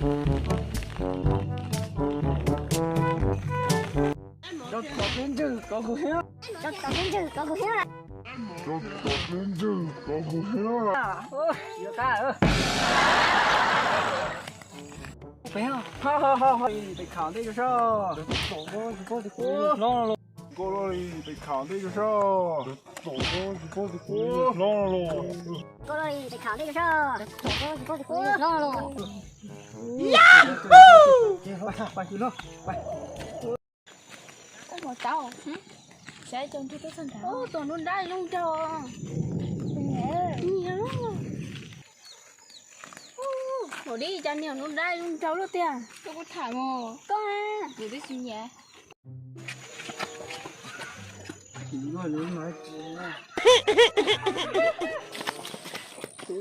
Rau tom peb ntswg kom kuv hiab. Rau tom peb ntswg kom kuv hiab. Rau tom peb ntswg kom kuv hiab. Yuav qab. Peb ho ho ho ho pem kham ntej rau sab. Hlob los. Nkaus los li pem kham ntej rau sab. Hlob los. Nkaus los li pem kham ntej rau sab. Hlob los. Yahoo! Ua mos tau, saib cov nrog tuaj txog nrad. Ub, tus hnub nrab zoo nraug. Nyiam. Ub, ua li cas niag hnub nrab zoo nraug luaj tiag. Koj kuj tham mus. Koj a, kuv twb tsis nyiam. Tus no li mas tsis na. Tus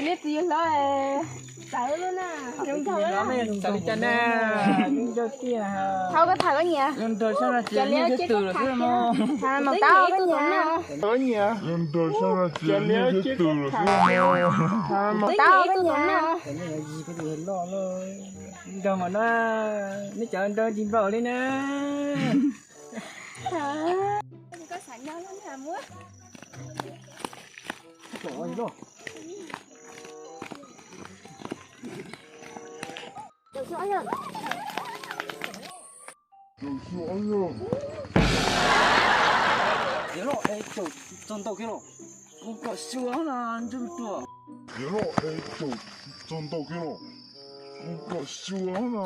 liab txiv yawg hlob, txawv lub na, zoo nraug na. Txawv li cas na, zoo nraug tiag. Thov koj tham koj nyiam. Zoo nraug sab no ces yog twm lawm xwb no. Mos tau koj nyiam. Koj nyiam. Zoo nraug sab no ces yog twm lawm xwb no. Mos tau koj nyiam. Nraug mas no, nej cov nraug tsis npaum li na. Koj xav nyob lub nag muab. Yog los es caum txog ntaus kiag los, kuv kom xyuas na ntswg tuaj. Yog los es caum txog ntaus kiag los, kuv kom xyuas na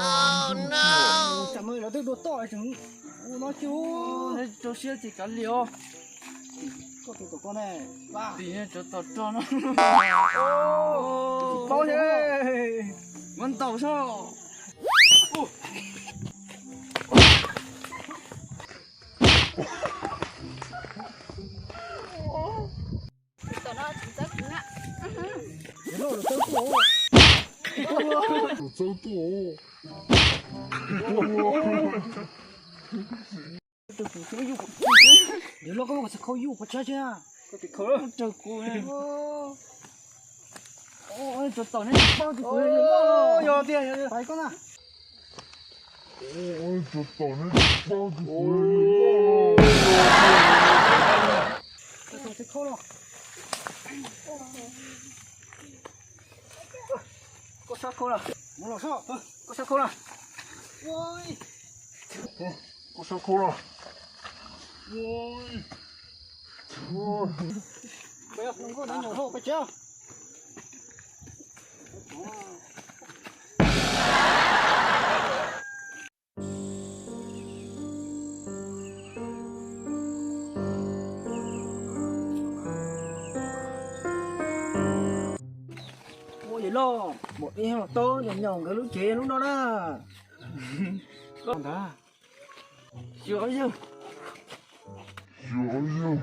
ntswg tuaj. Tam no lawv twb dua toj tseem ua no cuj. Rau siab ces kav liam os. Koj tus tom koj ne, tim cov tom rog no. Paub thiab, muab ntaus soj. Tom no tsis txawb kuv na. Txawb tuaj. Yog los koj muab kuv txiv khau yuj pov tseg thiab. Koj txiv khau raug kuv. Tus tom nej tsis paub tus kuv. Yog tiag, yog tiag. Pais koj na. Tus tom nej tsis paub tus kuv. Tus txiv khau los. Koj sab khau na. Mus los sab. Koj sab khau na. Koj sab khau na. Peb, koj sab khau na. Ua yawg loj, npaum ib hmo tau nyom nyom nkawd lub tsev lub no na. Koj ntag. Xyov yawg. Xyov yawg.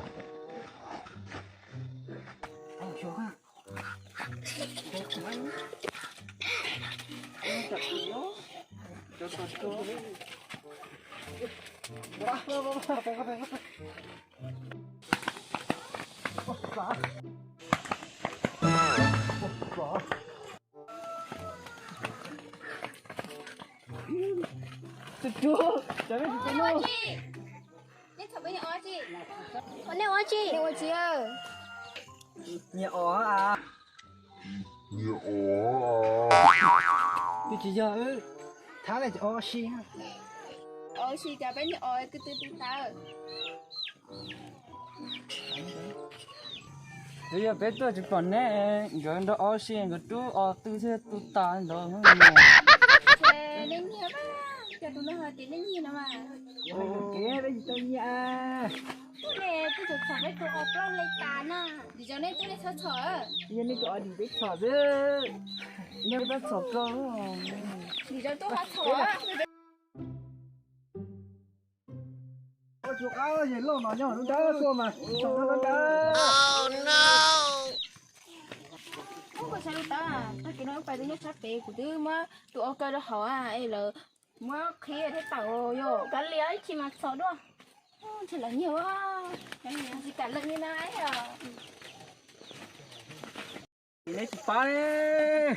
Tus tsuag, cov nej tsis tau noj. Nej ua tsi? Nej ua tsi? Nyiam os a. Nyiam os a. Twb tsis yog, thab lawm ces ua si. Ua si cas peb niag os kwv tw tw taw. Twb yog peb tuaj tsis pom neb, nkawd nrog os si nkawd rub os tw thiaj tu tas ntawd. Nej nyiam mas, cas tus no hais tias nej nyiam no mas. Kev peb tsis tau nyiam. Twb ne twb txhom txhom peb tus os plaub hle tas na. Nim no nej twb nej txhob txhom. Yog nej tus os dim peb txhom xwb. Yog peb txhom plaub. Nim no twb ho txhom. Ua tsuav qab yawg loj no nyob lub nrab tuaj mas txhom no nrab. Ub, koj sawv lub tawb, tag kis no wb pais twb nyob sab pem kuv twb muab tus os kaw rau hauv es lawv muab qhib thiab tawm yom. Kav liam ib chim mas txhom dua. Ntshe lawv nyiag, tsis kam lawv nyiag na. Neb tsis pab ne.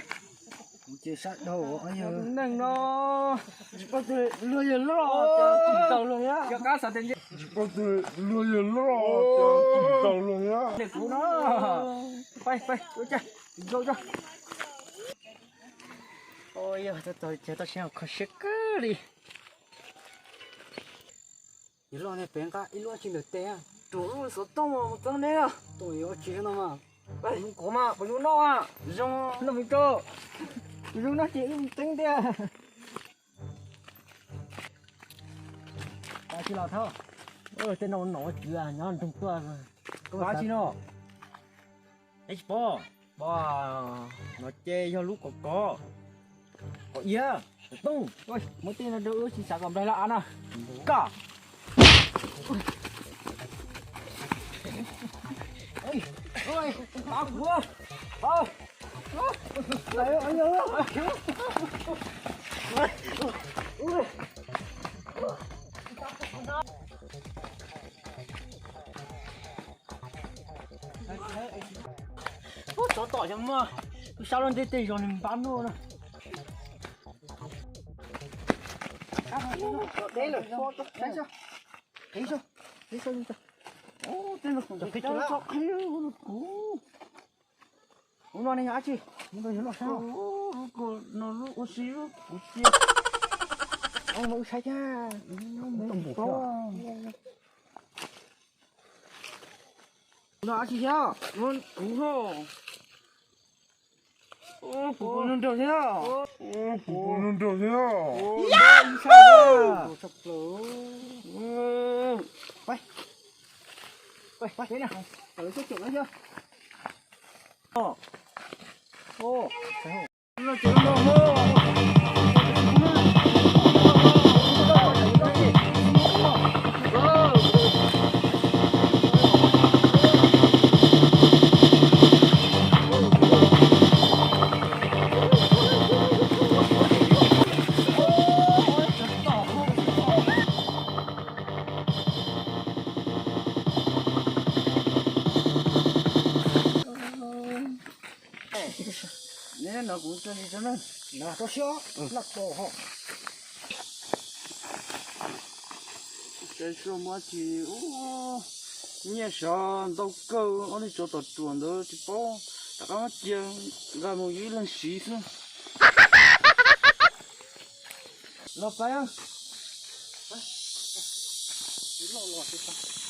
Ces sab dhau, neeg no. Tsis pab tus luag yawg loj, tsis tau luag thiab. Cov kab xav tias nce. Tsis pab tus luag yawg loj, tsis tau luag thiab. Neb kuv no. Pab, pab, ua cas, nkaus tso. Ua yog tau tau ces tau siab kho siab kawg li. Yawg loj, nej pem nqa ib lub dab tsi ntawm tes? Ruam lub xov tooj mus txeeb neb. Tooj yuav ua tsi no mas? Kuv mas kuv yuav noj. Zoo, noj mus rau. Kuv zoo noj ces wb mus txeeb tiag. Tsis los thab. Tej no nom tswv nyob nroog tuaj. Koj tsis no. Es tsis pom, pom no ces yog lub kov kov, kov iab, kov tooj. Muab tej no rau wb tsis xav kom nplaig lawm av na. Koj. Pab kuv. Ub, tsov tom yog muaj, kuv sab lub ntiaj teb zog nws npab nuj na. Deb lawm, saib saib, qhib saib, qhib saib. Ub, tej no kuv tso qhib kuv. Ub, no ne yog dab tsi? Ub, no lub ua si kuv cia. Ub, no wb saib thiab. No dab tsi thiab? Kuv ho. Kuv nrog thiab. Kuv nrog thiab. Peb, peb, peb na. Lawv coj caum lawv thiab. Neb no kuv tso tsis tso na. Tso siab, laj kos ho. Tsis muaj dab tsi, nyiaj sov ntau kawg, ob niag tsov tom ruam ntawd tsis paub, rov qab muab cia nqa mus yus ib leeg siv xwb. Los pais. Loj los tsis tau.